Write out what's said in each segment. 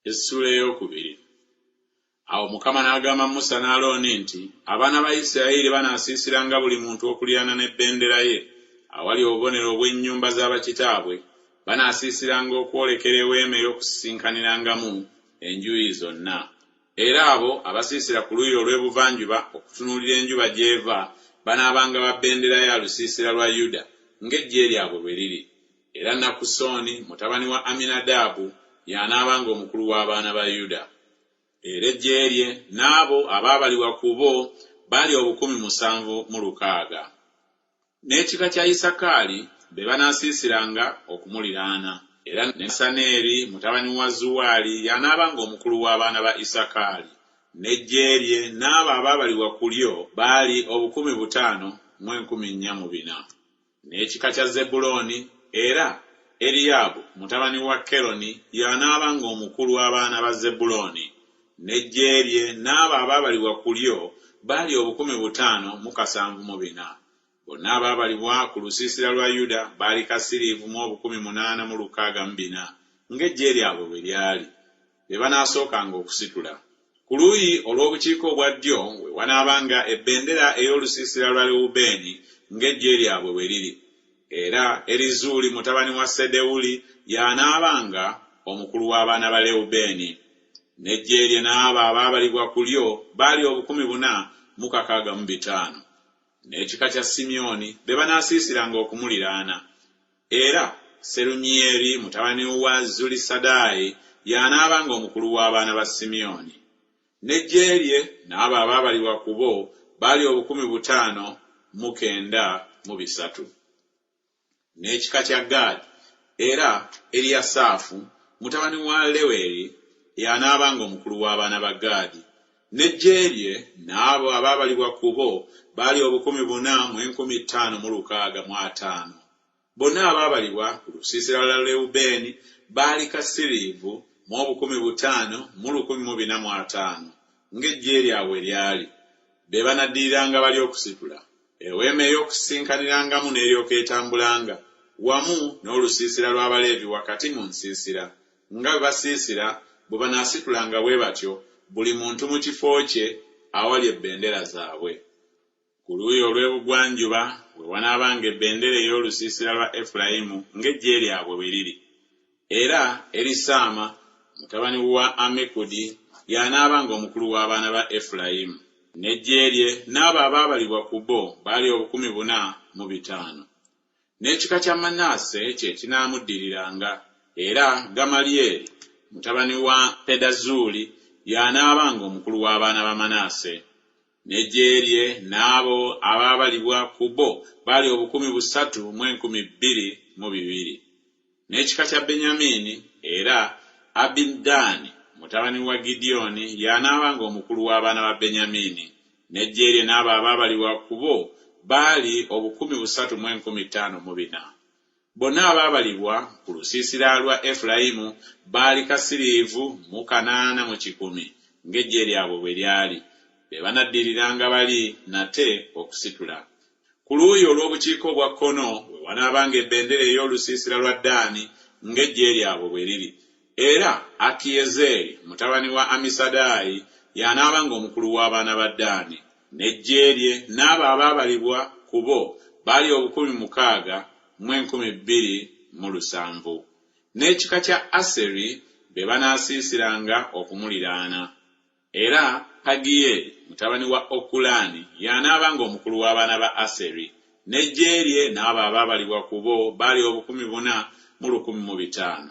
Essuula ey'okubiri. Awo Mukama n'agamba Musa ne Alooni nti, Abaana ba Isirayiri banaasiisiranga buli muntu okuliraana n'ebendera ye, awali obubonero obw'ennyumba za bakitaabwe, banaasiisiranga okwolekera eweema ey'okusisinkanirangamu enjuyi zonna. Era abo abasiisira ku luuyi olw'ebuvanjuba okutunuulira enjuba gy'eva banaabanga ba bendera ya lusiisira lwa Yuda, ng'eggye lyabwe bwe liri. Era Nakusoni mutabani wa Aminadaabu y'anaabanga omukulu w'abaana ba Yuda. Era eggye lye n'abo abaabalibwa ku bo baali 7600. N'ekika kya Isakaali be banaasiisiranga okumuliraana. Era Nesaneeri mutabani wa Zuwaali y'anaabanga omukulu w'abaana ba Isakaali. N'eggye lye n'abo abaabalibwa ku lyo baali 5400. N'ekika kya Zebbulooni, era Eriyaabu mutabani wa Keroni y'anaabanga omukulu w'abaana ba Zebbulooni. N'eggye lye n'abo abaabalibwa ku lyo baali 574. Bonna abaabalibwa ku lusiisira lwa Yuda baali kasiriivu mu 864, ng'eggye lyabwe bwe lyali. Be banaasookanga okusitula. Ku luuyi olw'obukiika obwa ddyo we wanaabanga ebendera ey'olusiisira lwa Lewubeeni ng'eggye lyabwe bwe liri. Era Erizuuli mutabani wa Sedewuli y'anaabanga omukulu w'abaana ba Lewubeeni. N'eggye lye n'abo abaabalibwa ku lyo baali 4605. N'ekika kya Simyoni be banaasiisiranga okumuliraana. Era Serumyeri mutabani wa Zulisadaayi y'anaabanga omukulu w'abaana ba Simyoni. N'eggye lye n'abo abaabalibwa ku bo baali 593. N'ekika kya Gaadi, era Eriyasaafu mutabani wa Leweri y'anaabanga omukulu w'abaana ba Gaadi. N'eggye lye n'abo abaabalibwa ku bo baali 4,565. Bonna abaabalibwa ku lusiisira lwa Lewubeeni baali kasiriivu mu 5,145, ng'eggye lyabwe lyali. Be banaddiriranga bali okusitula. Eweema ey'Okusisinkanirangamu n'eryoka etambulanga wamu n'olusiisira lw'Abaleevi wakati mu nsiisira, nga bwe basiisira bwe banaasitulanga bwe batyo, buli muntu mu kifo kye awali ebendera zaabwe. Ku luuyi olw'ebugwanjuba we wanaabanga ebendera ey'olusiisira lwa Efulayimu ng'eggye lyabwe bwe liri. Era Erisaama mutabani wa Amikudi y'anaabanga omukulu w'abaana ba Efulayimu. N'eggye lye n'abo abaabalibwa ku bo baali 4,005. N'ekika kya Manase kye kinaamuddiriranga, era Gamalyeri mutabani wa Pedazuuli y'anaabanga omukulu w'abaana ba Manase. N'eggye lye n'abo abaabalibwa ku bo baali 3,200. N'ekika kya Benyamini, era Abidaani mutabani wa Gidyoni y'anaabanga omukulu w'abaana ba Benyamini. N'eggye lye n'abo abaabalibwa ku bo baali 3,504. Bonna abaabalibwa ku lusiisira lwa Efulayimu baali kasiriivu mu 108, ng'eggye lyabwe bwe lyali. Be banaddiriranga bali nate okusitula. Ku luuyi olw'obukiika obwa kkono we wanaabanga ebendera ey'olusiisira lwa Ddaani ng'eggye lyabwe bwe liri. Era Akiyezeeri mutabani wa Amisadaayi y'anaabanga omukulu w'abaana ba Ddaani. N'eggye lye n'abo abaabalibwa ku bo baali 62,700. N'ekika kya Aseri be banaasiisiranga okumuliraana. Era Pagiyeri mutabani wa Okulaani y'anaabanga omukulu w'abaana ba Aseri. N'eggye lye n'abo abaabalibwa ku bo baali 4,105.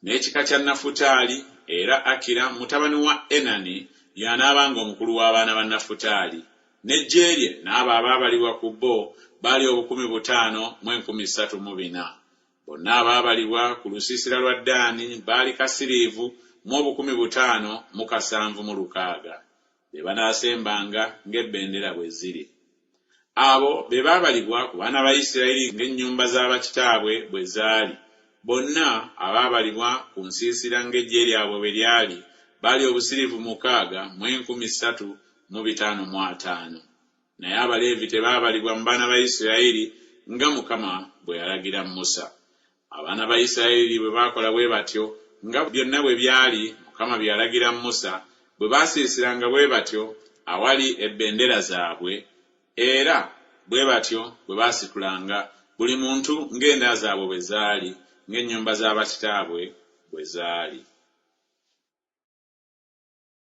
N'ekika kya Nafutaali, era Akira mutabani wa Enani y'anaabanga omukulu w'abaana ba Nafutaali. N'eggye lye n'abo abaabalibwa ku bo baali 5,304. Bonna abaabalibwa ku lusiisira lwa Ddaani baali kasiriivu mu 5,076. Be banaasembanga ng'ebendera bwe ziri. Abo be baabalibwa ku baana ba Isirayiri ng'ennyumba za bakitaabwe bwe zaali, bonna abaabalibwa ku nsiisira ng'eggye lyabwe bwe lyali baali obusiriivu mukaaga mu 3,550. Naye Abaleevi tebaabalibwa mu baana ba Isirayiri nga Mukama bwe yalagira Musa. Abaana ba Isirayiri bwe baakola bwe batyo nga byonna bwe byali Mukama bye yalagira Musa, bwe baasiisiranga bwe batyo awali ebendera zaabwe, era bwe batyo bwe baasitulanga, buli muntu ng'enda zaabwe bwe zaali, ng'ennyumba za bakitaabwe bwe zaali.